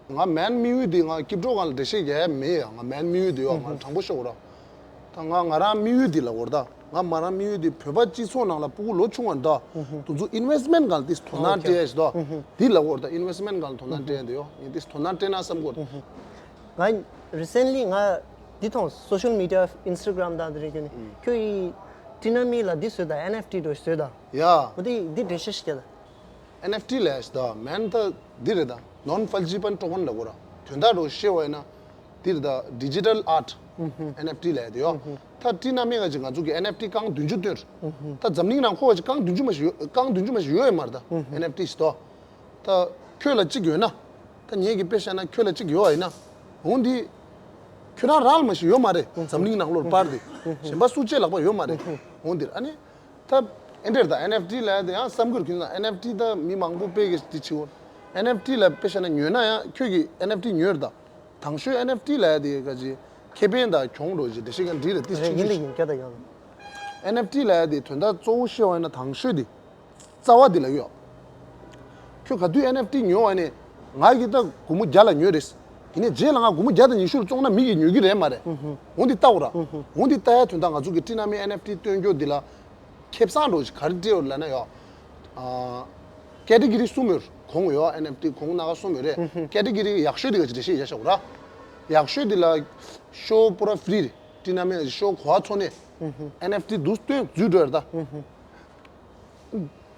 ང་མན་དམིགས་ཡུལ་འདི་ང་ཀྲིབ་ཊོ་སྒང་ལ་འགྲེལ་བཤད་རྒྱག་ཡ་མེད་ཡ། ང་མན་དམིགས་ཡུལ་འདི་ཡོད། ང་དྲང་པོ་ཤོད་དགོས་ར། ད་ང་ང་རང་དམིགས་ཡུལ་འདི་ལབ་དགོས་རེད་ད། ང་ང་རང་དམིགས་ཡུལ་འདི་བོད་པ་སྤྱི་ཚོགས་ནང་ལ་ཕྲུ་གུ་ལོ་ཆུང་བ་འདྲ། དེ་ཚོ་ཨིན་ཝེསཊ་མེནཊ་སྒང་ལ་ཏིས་དོ་སྣང་སྤྲད་ཡ་ཞིག་འདུག་འདི་ལབ་དགོས་རེད་ད། ཨིན་ཝེསཊ་མེནཊ་སྒང་ལ་དོ་སྣང་སྤྲད་ཡ་འདི་ཡོད། ངས་ཏིས་དོ་སྣང་སྤྲད་ན་བསམ་གོ། ང་རི་སེན་ལི་ང་འདི་མཐོང་། སོ་ཤལ་མི་ཌི་ཡ་ཨིན་སི་ཊ་གྷ་རམ་དང་དེ་རིགས་ཀྱི་ནི་ཁྱོད་ཡི་ཊི་ན་མི་ལ་འདི་བཟོས་དང་། ཨེན་ཨེཕ་ཊི་འདྲ་བོ་བཟོས་དང་། ཡ། འོ་དེ་འདི་འགྲེལ་བཤད་ཞིག་རྒྱག་དང་། ཨེན་ཨེཕ་ཊི་ལབ་ཡ་ཞིག་ད་མན་ད་འདི་རེད་ད། ནོན་ཕང་ཇི་བལ་ཊོ་ཀན་ལབ་དགོས་ར། དོན་དག་འདྲ་བོ་བཤད་པ་ཡིན་ན། འདིར་ད་digital art ཨུ་ཧུ། ཨེན་ཨེཕ་ཊི་ལབ་ཡ་དེ་ཡོད། ཨུ་ཧུ། ད་ཊི་ན་མེ་ག་ཅིག་ང་ཚོ་གི་ཨེན་ཨེཕ་ཊི་རྐང་བདུན་ཅུ་བཏོན། ཨུ་ཧུ། ད་འཛམ་གླིང་ནང་ཁོ་ག་ཅིག་རྐང་བདུན་ཅུ་མ་ཞིག་ཡོད། རྐང་བདུན་ཅུ་མ་ཞིག་ཡོད་ཡ་མ་རེད་ད། ཨུ་ཧུ། ཨེན་ཨེཕ་ཊི་ཞིག་ཏོ། ད་ཁྱོད་ལ་གཅིག་ཡོད་ན། ད་ངེད་ཀྱི་དཔེ་བཤད་ན་ཁྱོད་ལ་གཅིག་ཡོད་ཡིན་ན། འོང་འདི། ཁྱོད་རང་རང་ལ་མ་ཞིག་ཡོད་མ་རེད། འཛམ་གླིང་ནང་ལོགས་པར་དེ། གཞན་པ་སུ་གཅིག་ལག་པ་ཡོད་མ་རེད། འོང་འདིར་ཨ་ནི། ད་ཨེ་འདྲེར་ད་ཨེན་ཨེཕ་ཊི་ལབ་ཡ་དེ་ཡང་བསམ་གྱི་རེད། ཁྱོད་ཚོ་ཨེན་ཨེཕ་ཊི་ད་མི་མང་པོ་དཔེ་གི་དེ་བྱེད་འོ། ཨེན་ཨེཕ་ཊི་ལ་དཔེ་བཤད་ན་ཉོས་ན་ཡང་ཁྱོད་ཀྱི་ཨེན་ཨེཕ་ཊི་ཉོས་རེད་ད། དང་ཤོས་ཨེན་ཨེཕ་ཊི་ལབ་ཡ་དེ་ག་ཅི། ཁེ་ཕན་དང་གྱོང་འགྲོ་ཅི་འདྲ་ཞིག་ཀྱང་འདྲི་རེད་དེ་རེད། ཡིན་ལ་ཡིན་སྐད་ད་ཡོད། ཨེན་ཨེཕ་ཊི་ལབ་ཡ་དེ་དོན་དག་གཙོ་བོ་བཤད་པ་ཡིན་ན་དང་ཤོས་དེ། རྩ་བ་འདི་ལ་ཡོད། ཁྱོད་ག་དུས་ཨེན་ཨེཕ་ཊི་ཉོ་བ་ནས། ང་གིས་ད་སྒོར་མོ་བརྒྱ་ལ་ཉོས་རེད། ཡིན་ནའི་རྗེས་ལ་ང་སྒོར་མོ་བརྒྱ་དང་ཉི་ཤུ་ལ་བཙོང་ན་མི་གིས་ཉོ་གི་རེད་མ་རེད། འོ་འདི་ལྟ་འོ་ར། འོ་འདི་ལྟ་ཡ་དོན་དག་ང་ཚོ་གི་ཊི་ན་མེ་ཨེན་ཨེཕ་ཊི་བཏོན་རྒྱུ་འདི་ལ། ཁེ་བཟང་འགྲོ་ག་རེ་སྤྲད་ཡོད་ལབ་ན་ཡོད། ཨ། ཀེ་ཊི་གི་རི་གསུམ་ཡོད། གོང་ཡོད་ཨེན་ཨེཕ་ཊི་གོང་སྣ་ཁ་གསུམ་ཡོད་རེད། ཀེ་ཊི་གི་རི་ཡག་ཤོས་འདི་ག་ཅི་འདྲ་ཞིག་ཡ་ཤག་འོ་ར། ཡག་ཤོས་འདི་ལ། ཤོ་པུ་ར་ཧྥི་རི་རེད། ཊི་ན་མེ་ཤོ་གོ་བ་ཚོ་ནས། ཨེན་ཨེཕ་ཊི་འདུག་སྟོན་འཛུལ་འགྲོ་ཡ་རེད་ད།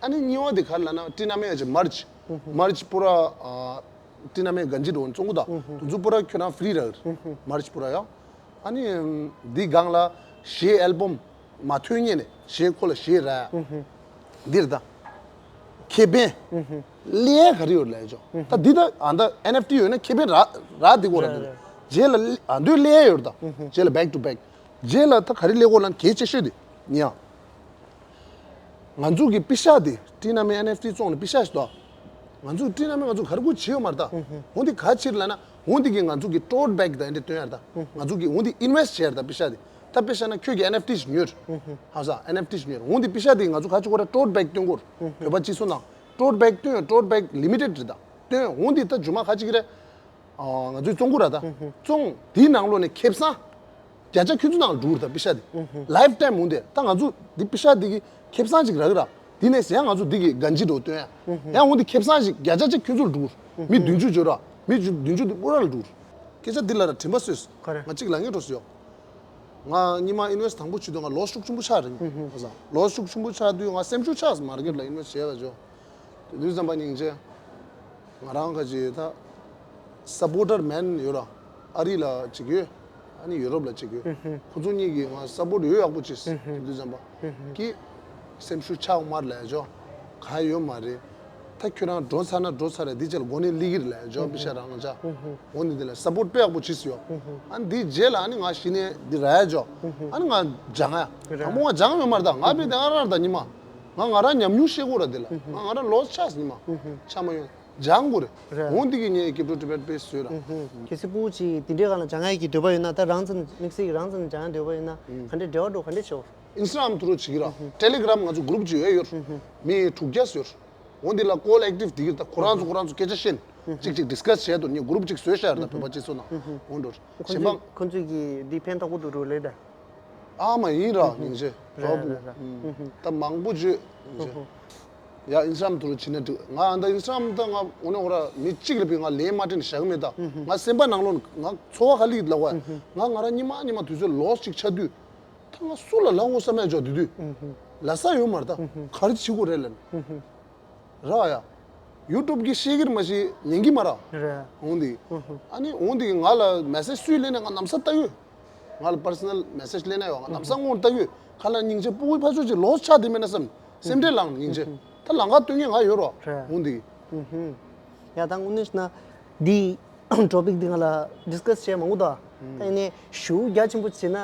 ཨ་ནི་གཉིས་པ་དེ་ག་རེ་ལབ་ན་ཊི་ན་མེ་ཡ་ཅིག་མར་ཆི། མར་ཆི་པུ་ར། ཨ། ཊི་ན་མེ་གན་ཇི་འགྲོ་བཙོང་གི་ད། དུ་ཚོ་པུ་ར་ཁྱོད་རང་ཧྥི་རི་རག་གི་རེད། མར་ཆི་པུ་ར་ཡ། ཨ་ནི། འདི་སྒང་ལ་གཞས་ཨལ་བམ་མ་ཐོན་སྔོན་ནས་གཞས་ཁོ་ལ་གཞས་རག་ཡ། འདིར་ད། ཁེ་ཕན། ལས་ག་རེ་ཡོད་ལས་ཆོག་ད་འདི་ད་ཨ་ད་ཨེན་ཨེཕ་ཊི་ཡོད་ན་ཁེ་ཕན་རག་རག་འདི་གོ་ར་འདི། རྗེས་ལ་ཨ་འདོད་ལས་ཡོད་ད། རྗེས་ལ་back to back རྗེས་ལ་ད་ག་རེ་ལས་གོ་ལ་གལ་ཆེ་ཤོས་དེ་ཉིའང་། ང་ཚོ་གི་པི་ཤ་དེ་ཊི་ན་མེ་ཨེན་ཨེཕ་ཊི་བཙོང་ནས་པི་ཤ་ཞིག་ཏོ། ང་ཚོ་ཊི་ན་མེ་ང་ཚོ་ག་རེ་དགོས་བྱེད་ཡོད་མ་རེད་ད། འོ་འདི་ག་ཕྱིར་ལབ་ན་འོ་འདི་གི་ང་ཚོ་གི་tote bag ད་འདི་སྟོན་ཡ་རེད་ད། ང་ཚོ་གི་འོ་འདི་ཨིན་ཝེ་སི་ཊི་བྱས་རེད་ད་པི་ཤ་དེ། ད་པི་ཤ་ན་ཁྱོད་ཀྱི་ཨེན་ཨེཕ་ཊི་ཞིག་ཉོས། ཧ་ས་ཨེན་ཨེཕ་ཊི་ཞིག་ཉོས། འོ་འདི་པི་ཤ་དེ་ང་ཚོ་ག་ཅི་གོ་ར་tote bag སྟོན་གོ་ར། བོད་པ་སྤྱི་ཚོགས་ནང་tote bag སྟོན་tote bag limited རེད་ད། སྟོན་འོ་འདི་ད་ཇུ་མ་ག་ཅི་གི་རེད། ང་ཚོས་བཙོང་གོ་ར་ད། བཙོང་དེའི་ནང་ལོགས་ནས་ཁེ་བཟང་། བརྒྱ་ཆ་ཁྱོད་ཚོ་ནང་ལ་འགྲོ་གི་རེད་ད་པི་ཤ་དེ། ལའིཕ་ཊའིམ་འོང་དེ་ད་ང་ཚོ་འདི་པི་ཤ་འདི་གི་ཁེ་བཟང་ཅིག་རག་གི་ར། འདི་ནས་ཟེར་ཡང་ང་ཚོ་འདི་གི་གན་ཇི་འགྲོ་སྟོན་ཡ། ཡང་འོང་དེ་ཁེ་བཟང་ཞིག་བརྒྱ་ཆ་གཅིག་ཁྱོད་ཚོ་ལ་འགྲོ་གི་རེད། མི་བདུན་ཅུ་འཇོ་ར། མི་བདུན་ཅུ་འདི་པུ་ར་ལ་འགྲོ་གི་རེད། སྐད་ཆ་འདི་ལ་ར་དྲན་པ་གསོས། ཁོ་རེ། ང་གཅིག་ལ་ངེས་འགྲོ་སོ་ཡོད། ང་གཉིས་མ་ཨིན་ཝེ་སི་ཊི་དང་པོ་བྱེད་དུས་ང་ལོ་སི་ཤུགས་ཆེན་པོ་ཆགས་རེད། ཧ་ས་ལོ་སི་ཤུགས་ཆེན་པོ་ཆགས་དུས་ང་སེམས་ཤུགས་ཆགས་མར་ཀེཊ་ལ་ཨིན་ཝེ་སི་ཊི་བྱས་པ་ཇོ། དེ་དུས་ཙམ་པ་སྙིང་རྗེ། ང་རང་ག་ཅི་ད། སཔོར་ཊར་མེན་ཡོད་ར། ཨ་རི་ལ་གཅིག་ཡོད། ཨ་ནི་ཡུ་རོབ་ལ་གཅིག་ཡོད། ཁོ་ཚོ་གཉིས་ཀྱིས་ང་སཔོར་ཊ་ཡོད་ཡག་པོ་བྱས། དེ་དུས་ཙམ་པ། ཀི། སེམས་ཤུགས་ཆག་མར་ལས་ཇོ། ག་ཡོད་མ་རེད། ད་ཁྱོད་རང་འགྲོ་ཚར་ན་འགྲོ་ཚར་རེད་འདི་ཆ་ལ་མགོ་ནས་སླེབས་ཀྱི་རེད་ལས་ཇོ་པི་ཤ་རང་ང་ཅག་འོ་ནི་འདི་ལ་སཔོར་ཊ་དཔེ་ཡག་པོ་བྱས་ཡོད། ཨ་ནི་འདི་རྗེས་ལ་ཨ་ནི་ང་གཞི་ནས་འདི་ར་ཡ་ཇོ། ཨ་ནི་ང་སྦྱང་ཡ། དང་པོ་ང་སྦྱང་ཡོད་མ་རེད་ད་ང་བས་ད་ང་རང་ད་ཉི་མ། ང་ང་རང་ཉམས་མྱོང་ཤེས་དགོས་ར་འདི་ལ། ང་ང་རང་ལོ་ཆགས་ཉི་མ། ཆ་མ་ཡོང་། སྦྱང་དགོས་རེད། རེད། འོང་འདི་གི་ངས་སྐྱིད་འགྲོ་ཏི་བེད་པེ་བཟོས་ར། གལ་སྲིད་སྤུ་གུ་ཅིག་འདི་འདྲའི་སྒང་ལ་སྦྱང་ཡས་ཀྱི་འདོད་པ་ཡོད་ན་ད་རང་ཚོ་དམིགས་བསལ་གྱི་རང་ཚོ་སྦྱང་ཡས་འདོད་པ་ཡོད་ན་ག་འདྲའི་འབྲེལ་བ་འགྲོ་ག་འདྲའི་བྱེད་འོ། ཨིན་སི་ཊ་གྷ་རམ་ཐུ་རུ་བྱེད་ཀྱི་ར། ཊེ་ལི་གྷ་རམ་ང་ཚོ་གུ་རུབ་ཅིག་ཡོད་ཡོད། མི་དྲུག་བརྒྱ་ཡོད། འོང་འདི་ལ་ཀོལ་ཨེག་ཊིབ་བྱེད་ཀྱི་ར་ད་ཁོ་རང་ཚོ་ཁོ་རང་ཚོ་སྐད་ཆ་བཤད། ཅིག་ཅིག་ཌི་སི་ཀ་སི་བྱས་དོ་ངས་གུ་རུབ་ཅིག་བཟོས་བཞག་ཡོད་ད་བོད་པ་སྤྱི་ཚོགས་ནང་འོང་འགྲོ། ཁོ་གཞན་ཚོས་པ། ཁོ་ཚོས་ཀྱི་འདི་ཕན་ཐོགས་པོ་འདུག་རུ་ལེ་ད། ཨ་མ་ཡིན་ར་སྙིང་རྗེ། རེད་རེད་རེད། ད་མང་པོ་བརྗོད་སྙིང་རྗེ། ཡ་ཨིན་སི་ཊ་གྷ་རམ་དུ་རུ་བྱེད་ན་འགྲིག་ང་ཨ་ད་ཨིན་སི་ཊ་གྷ་རམ་ད་ང་འོ་ནས་འོ་ར་མི་གཅིག་ལ་བི་ང་ལན་མ་སྤྲད་ནས་བཞག་གི་མེད་ད། ང་སེམས་པ་ནང་ལོགས་ང་ཚོར་བ་ག་ལི་ལ་བ་ང་ང་ར་ཉི་མ་ཉི་མ་དུས་ཚོད་ལོ་གཅིག་ཆགས་དུས་ད་ང་སུ་ལ་ལ་འོ་བསམ་ཡ་འཇོག་དུས་དུས་ལ་ས་ཡོད་མ་རེད་ད་ག་རེ་བྱེད་དགོས་རེད་ལབ་ནས། ར་ཡ། ཡུ་ཊུབ་གི་ཤེས་ཀྱི་རེད་མ་གཞི་ཉན་གྱི་མ་ར། རེད། འོང་དེ། ཨ་ནི་འོང་དེ་གི་ང་ལ་མེ་སེ་ཇི་སུས་སླེབས་ན་ང་ལམ་སང་ལྟ་གི་ཡོད། ང་ལ་པར་སོ་ནལ་མེ་སེ་ཇི་སླེབས་ན་ཡོད་ང་ལམ་སང་སྔོན་ལྟ་གི་ཡོད་ཁ་ལ་སྙིང་རྗེ་སྤུ་གུའི་ཕ་ཚོད་ཅིག་ལོ་ཆགས་དེ་མེད་ན་བསམ་སེམས་ཁྲལ་ལངས་སྙིང་རྗེ་ད་ལམ་ཁ་སྟོན་མཁན་ང་ཡོད་རོ། རེད། འོང་དེ་གི། ཡ་ད་དངོས་གནས་ན་འདི་ཊོ་པིག་འདི་ང་ལ་ཌི་སི་ཀ་སི་བྱས་མང་པོ་འདུག་ད་ཡིན་ནའི་ཞུ་རྒྱ་ཆེན་པོ་བྱས་ན།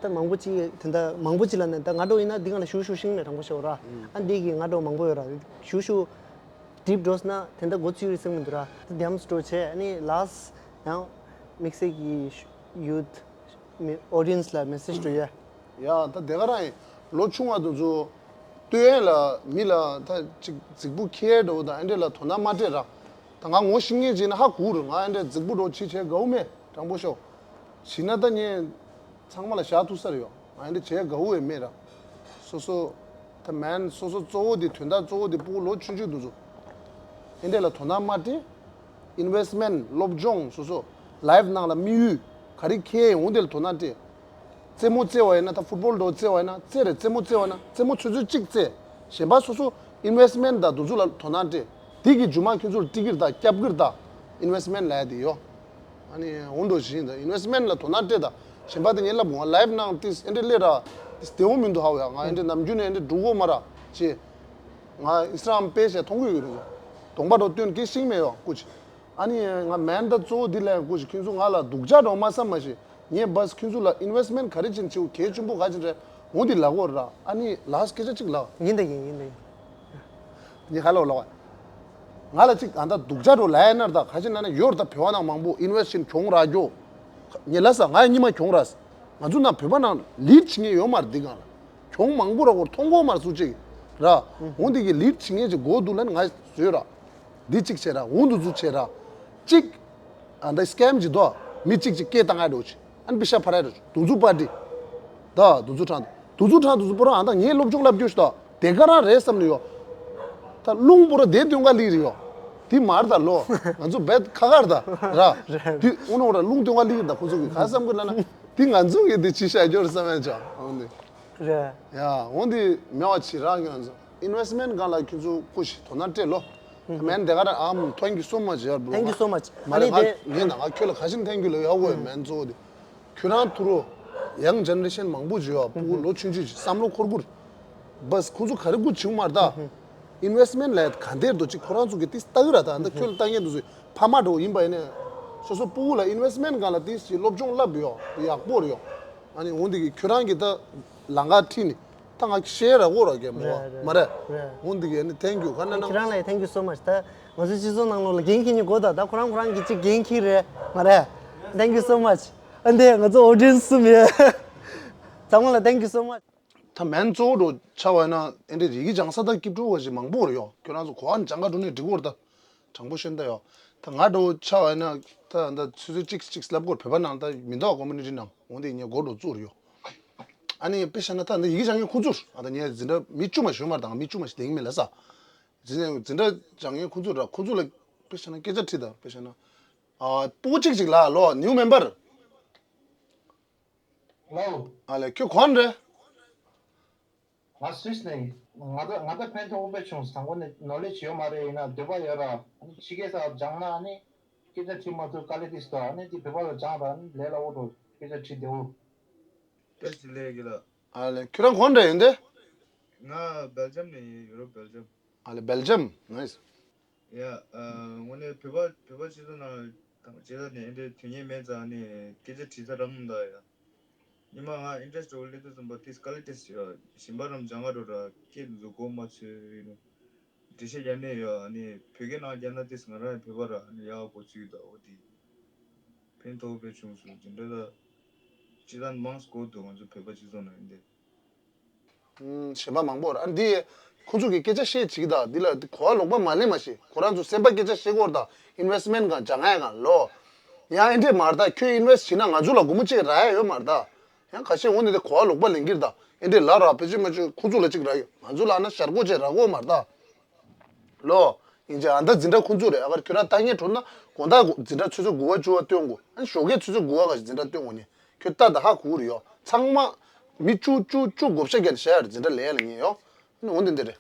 ད་མང་པོ་ཅིག་དེ་འདྲ་མང་པོ་ཅིག་ལ་ནི་ད་ང་འགྲོ་ཡིན་ན་འདི་སྒང་ལ་ཞུ་ཞུ་ཤིང་ནས་དྲང་པོ་ཤོད་ར། ཨ་འདི་གི་ང་འགྲོ་མང་པོ་ཡོད་ར། ཞུ་ཞུ་འགྲིབ་འགྲོ་ན་དེ་འདྲ་འགོ་ཚུགས་ཡོད་སེམས་མི་འདུག་ར། ད་དེམ་སི་འགྲོ་བྱས་ཨ་ནི་ལ་སི་ཡང་དམིགས་བསལ་གྱི་ཡུ་ཐི་ཨོ་ཌི་ཡན་སི་ལ་མེ་སེ་ཇི་འགྲོ་ཡ། ཡ་ད་དེ་ག་རང་ཡིན། ལོ་ཆུང་བ་དེ་ཚོ་ལྟོས་ཡན་ལ་མི་ལ་ད་ཅིག་རྫིག་པོ་ཁྱེར་འགྲོ་དང་ཨ་འདྲས་ལ་དོ་སྣང་མ་སྤྲད་ར། ད་ང་ངོ་ཤེས་མཁན་ཅིག་ན་ཧ་གོ་ར་ང་ཨ་འདྲས་རྫིག་པོ་འགྲོ་ཅི་བྱས་དགའ་བོ་མེད་དྲང་པོ་ཤོད། བྱས་ན་ད་ངས་ཚང་མ་ལ་བཞག་ཐུབ་ས་རེད་ཡོད། ང་ཨ་འདྲས་བྱས་དགའ་བོ་ཡང་མེད་ར། སོ་སོ་ད་མན་སོ་སོ་གཙོ་བོ་དེ་དོན་དག་གཙོ་བོ་དེ་སྤུ་གུ་ལོ་ཆུང་ཆུང་དེ་ཚོ་ཨ་འདྲས་ལ་དོ་སྣང་མ་སྤྲད། ཨིན་ཝེ་སི་མེན་ཊི་སློབ་སྦྱོང་སོ་སོ་ལའིཕ་ནང་ལ་དམིགས་ཡུལ་ག་རེ་འཁྱེར་ཡོང་དེ་ལ་དོ་སྣང་སྤྲད། རྩེད་མོ་རྩེ་བ་ཡིན་ན་ད་ཕུཊ་བོལ་འགྲོ་རྩེ་བ་ཡིན་ན་རྩེ་རེད་རྩེད་མོ་རྩེ་བ་ན་རྩེད་མོ་ཚོད་ཚོད་གཅིག་རྩེ། གཞན་པ་སོ་སོ་ཨིན་ཝེ་སི་མེན་ཊི་དང་དེ་ཚོ་ལ་དོ་སྣང་སྤྲད། དེ་གི་རྒྱུ་མ་ཁྱོད་ཚོར་སྤྲད་ཀྱི་རེད་ད་སྐྱབས་ཀྱི་རེད་ད། ཨིན་ཝེ་སི་མེན་ཊི་ལབ་ཡ་དེ་ཡོད། ཨ་ནི་འོང་འགྲོ་བཞིན་དང་ཨིན་ཝེ་སི་མེན་ཊི་ལ་དོ་སྣང་སྤྲད་དང་། གཞན་པ་དེ་ངས་ལབ་འོང་ལའིབ་ནང་ཏིས་ཨེ་འདྲས་སླེབས་ར་ཏིས་བདེ་བོ་མི་འདུག་ཧ་བ་ཡ། ང་ཨེ་འདྲས་ནམ་རྒྱུན་ནས་ཨེ་འདྲས་འགྲོ་གོ་མ་ར་ཅེ། ང་ཨིན་སི་ཊ་གྷ་རམ་པེ་ཇི་ཞིག་མཐོང་གི་ཡོད་རེད། གདོང་པ་འགྲོ་སྟོན་གི་ཤིང་མེ་ཡོ་ཀུ་ཅི། ཨ་ནི་ང་མེན་ད་གཙོ་བོ་འདི་ལས་ཀུ་ཅི་ཁྱོད་ཚོ་ང་ལ་སྡུག་ཅག་འགྲོ་མ་བསམ་མ་ཤེས། ངས་བས་ཁྱོད་ཚོ་ལ་ཨིན་ཝེ་སི་མེན་ཊི་ག་རེ་བྱིན་ཆེའུ་གལ་ཆེན་པོ་ག་ཅི་རེད་འོང་འདི་ལ་གོ་ར། ཨ་ནི་ལ་སི་ཀེ་ཅ་ཅིག་ལ། ཡིན་ད་ཡིན་ཡིན་ད་ཡིན། ངས་ཁ་ལོ་ལོ། ང་ལ་ཅིག་ཨ་ད་སྡུག་ཅག་འགྲོ་ལ་ཡ་ནར་ད་ཁ་ཅིག་ན་ན་ཡོར་ད་བོད་བ་ནང་མང་པོ་ཨིན་ཝེ་སི་ཊི་བྱིན་གྱོང་ར་རྒྱོ། ངས་ལ་ས་ང་ཡ་ཉི་མ་གྱོང་ར། ང་ཚོ་ནང་བོད་པ་ནང་ལིཌ་བྱེད་མཁན་ཡོད་མ་རེད་འདི་གང་ལ། གྱོང་མང་པོ་ར་གོ་མཐོང་གོ་མ་རེད་སུ་ཅིག་ར། འོང་འདི་གི་ལིཌ་བྱེད་མཁན་ཅིག་གོ་འདུག་ལ་ནི་ང་བཟོས་ར། འདི་གཅིག་བྱས་ར་འོང་འདུག་ཚུ་བྱས་ར། གཅིག་ཨ་ད་སི་ཀེམ་ཅིག་དོ། མི་གཅིག་ཅིག་སྐད་བཏང་ང་འགྲོ་ཅིག་ཨན་པི་ཤ་ཕ་ར་འགྲོ་ཅིག་དུང་ཚུ་པར་ཏི། ད་དུང་ཚུ་ཁྲང་དུང་ཚུ་ཁྲང་དུང་ཚུ་པོ་ར་ཨ་ད་ངའི་སློབ་སྦྱོང་བསླབ་རྒྱུ་ཞིག་ད་དེ་ག་རང་རེད་བསམ་ནི་ཡོ། ད་རླུང་པོ་ར་དེ་སྟོན་ག་ལི་རེད་ཡོ། དེ་མར་ད་ལོ། ང་ཚོ་བེད་ཁ་ཁར་ད་ར། དེ་ཨུ་ནོ་ར་རླུང་སྟོན་ག་ལི་རེད་ད་ཁོ་ཚོ་གི་ག་བསམ་གི་ན་ན། དེ་ང་ཚོ་གི་དེ་ཅི་བྱ་རྒྱུ་རེད་བསམ་ཡ་ཅག་འོང་དེ། རེད། ཡ་འོང་དེ་མེ་བ་ཅི་ར་ང་ཚོ་ཨིན་ཝེ་སི་མེན་ཊི་སྒང་ལ་ཁྱོད་ཚོ་ཀུ་ཤི་དོ་སྣང་སྤྲད་ལོ། མེན་དེ་ག་ར་ཨམ་thank you so much ཡར་བུ། Thank you so much། མ་རེད་ང་ངས་ན་ང་ཁྱོད་ལ་ག་ཤིན་thank you ལ་ཡག་གོ་ཡ་མེན་གཙོ་བོ་དེ། ཁྱོད་རང་ཐུ་རོ། ཡང་ཇེ་ནེ་རེ་ཤན་མང་པོ་ཅིག་ཡོད་ཕྲུ་གུ་ལོ་ཆུང་ཆུང་ཅིག་བསམ་བློ་འཁོར་གུར། བས་ཁོང་ཚོ་ག་རེ་དགོས་བྱུང་མ་རེད་ད། ཨིན་ཝེ་སི་མེན་ཊི་ལ་ག་འདེར་དོ་ཅིག་ཁོ་རང་ཚོ་གི་ཏིས་ལྟ་གི་ར་ད་ད་ཁྱོད་ལ་ལྟ་ངན་དུ་ཚོ་ཕ་མ་འགྲོ་ཡིན་པ་ཡིན་ནས། སོ་སོ་ཕྲུ་གུ་ལ་ཨིན་ཝེ་སི་མེན་ཊི་སྒང་ལ་ཏིས་ཅིག་སློབ་སྦྱོང་བསླབ་ཡོད་ཡག་པོ་རེད་ཡོད། ཨ་ནི་འོང་འདི་གི་ཁྱོད་རང་གི་ད་ལང་ཀ་ཁྲིད་ནི་ད་ང་ཤེས་ར་གོ་ར་གེ་མོ་རེད་རེད་མ་རེད། རེད། འོང་འདི་གི་ཨ་ནི་thank you་ཁ་ན་ན། ཁྱེད་རང་ལ་thank you so much། ད་ང་ཚོ་སྤྱི་ཚོགས་ནང་ལོགས་ལ་འགན་འཁྱེར་ནི་གོ་ད་ད་ཁོ་རང་ཁོ་རང་གི་ཅིག་འགན་འཁྱེར་རེད་མ་རེད། Thank you so much། ཨ་འདི་ང་ཚོ་ཨོ་ཌི་ཡེན་སི་གསུམ་ཡོད། ཚང་མ་ལ་thank you so much། ད་མེན་གཙོ་བོ་འགྲོ་ཆ་བ་ན་ཨེ་འདྲའི་རིག་གི་སྦྱང་ས་ད་སྐྱིད་སྤྲོ་བ་ཞིག་མང་པོ་རེད་ཡོད། ཁྱོད་རང་ཚོ་གོ་བ་སྦྱང་ག་འགྲོ་ནས་འགྲིག་གོ་ར་ད། དྲང་པོ་བཤད་ན་ད་ཡོད། ད་ང་འགྲོ་ཆ་བ་ན་ད་ད་ཆུ་ཚོད་གཅིག་གཅིག་ལབ་གོ་བོད་པ་ནང་ད་མི་འདུག་ཀོ་མུ་ནི་ཊི་ནང་འོང་དེ་ངས་སྒོ་འགྲོ་བཙུགས་རེད་ཡོད། ཨ་ནི་དཔེ་བཤད་ན་ད་འདི་ཡི་གེ་སྦྱང་མཁན་ཁོང་ཚོར་ཨ་ད་ངས་འཛིན་གྲྭ་མི་བཅུ་མ་ཞོན་མར་དང་མི་བཅུ་མ་ཞིག་དེང་མེད་ལ་ས། འཛིན་འཛིན་གྲྭ་སྦྱང་མཁན་ཁོང་ཚོ་ར་ཁོང་ཚོ་ལ་དཔེ་བཤད་ན་སྐད་ཆ་དྲིས་དང་དཔེ་བཤད་ན། ཨ་སྤུ་གུ་གཅིག་གཅིག་ལ་ལོ་new member། ལོ། ཨ་ལས་ཁྱོད་གོན་རེད། ང་སུད་སི་ནས་ང་ད་ང་ད་ཕན་ཐོགས་དཔེ་བྱུང་དང་པོ་ནས་ནོ་ལེ་ཇི་ཡོད་མ་རེད། ཡིན་ན་འདོད་པ་ཡོད་ར། ཕྱི་རྒྱལ་ས་སྦྱང་ན་ནི་སྐད་ཆ་དྲིས་མ་ཐུབ་དཀའ་ལས་དེ་སོ་ཨ་ནི་དེ་བོད་པ་ལ་སྦྱང་ར་ནི་ལས་སླ་བོ་འགྲོ་སྐད་ཆ་དྲིས་བདེ་བོ། བཀྲ་ཤིས་བདེ་ལེགས་ལགས། ཨ་ལས་ཁྱོད་རང་གོན་རེད་ཡིན་ཏེ། ང་སྦེལ་ཇམ་ནས་ཡིན། ཡུ་རོབ་སྦེལ་ཇམ། ཨ་ལས་སྦེལ་ཇམ་ནའིས། ཡ། ཨ་དངོས་གནས་བོད་པ་བོད་པ་སྤྱི་ཚོགས་ནང་དང་སྤྱི་ཚོགས་ནས་འདི་དོན་གཉེར་མེད་ཙང་ནི་སྐད་ཆ་དྲི་ས་རག་མི་འདུག་ཡ། ཉི་མ་ང་ཨིན་ཊ་རེ་སི་ཊི་འོ་ལེ་དུ་ཙམ་པ་ཏིས་དཀའ་ལས་ཏིས་ཡ་གཞན་པ་རམ་སྦྱང་ག་འགྲོ་ར་སྐད་དུ་འཛུགས་གོ་མ་ཚོད་ཡིན་ནོ། འགྲེལ་བཤད་རྒྱག་ནས་ཡ་ནི་བོད་སྐད་ནང་རྒྱག་ན་ཏིས་ང་རང་བོད་པ་ར་ནི་ཡག་གོ་ཚུལ་ད་འོ་དེ་ཕན་ཐོགས་པའི་བྱུང་སོང་ཅི་འདྲ་ད་སྤྱི་བཏང་མང་སྐོར་དུ་ང་ཚོ་བོད་པ་སྤྱི་ཚོགས་ནང་ཡིན་ཏེ། ཨུམ། གཞན་པ་མང་པོ་རེད། ཨ་འདི་ཁོང་ཚོ་གི་སྐད་ཆ་བཤད་བྱེད་ཀྱི་ད་འདི་ལ་འདི་གོ་བ་ལོག་པ་མ་ལེན་མ་ཤེས། ཁོ་རང་ཚོ་སེམས་པ་སྐད་ཆ་བཤད་ཀྱི་ཡོད་རེད་ད། ཨིན་ཝེ་སི་མེན་ཊི་གང་སྦྱང་ཡ་གང་ལོ། ཡང་ཨེ་འདྲས་མ་རེད་ད། ཁྱོད་ཨིན་ཝེ་སི་ཊི་བྱེད་ན་ང་ཚོ་ལ་སྒོར་མོ་གཅིག་རག་ཡ་ཡོད་མ་རེད་ད། ཡང་ཁ་ཤས་འོ་འདི་འདི་གོ་བ་ལོག་པ་ལེན་གྱི་རེད་ད། ཨེ་འདྲས་ལབ་ར་ཕལ་ཆེར་མ་ཆེ་ཁོང་ཚོ་ལ་གཅིག་རག་ཡོད། ང་ཚོ་ལ་ཨ་ན་ཞར་གོ་ཅིག་རག་གི་ཡོད་མ་རེད་ད། ལོ། ཡིན་ཅེ་ཨ་ད་འཛིན་གྲྭ་ཁོང་ཚོ་རེད། ཨ་གར་ཁྱོད་རང་ལྟ་ངན་གྲོལ་ན་དགོང་དག་འཛིན་གྲྭ་ཆུ་ཚོད་དགུ་པ་བཅུ་པ་སྟོན་དགོས། ཨ་ནི་ཞོགས་ཀས་ཆུ་ཚོད་དགུ་པ་ག་ཞིག་འཛིན་གྲྭ་སྟོན་དགོས་ནི། ཁྱོད་ལྟ་ད་ཧ་གོ་གི་རེད་ཡོ། ཚང་མ་མི་བཅུ་བཅུ་བཅུ་བགོ་བཤའ་བརྒྱབ་ནས་བཞག་ཡ་རེད། འཛིན་གྲྭ་ལས་ཡ་ལ་ཉན་ཡོ། ཨ་ནི་འོ་འདི་འདི་རེད།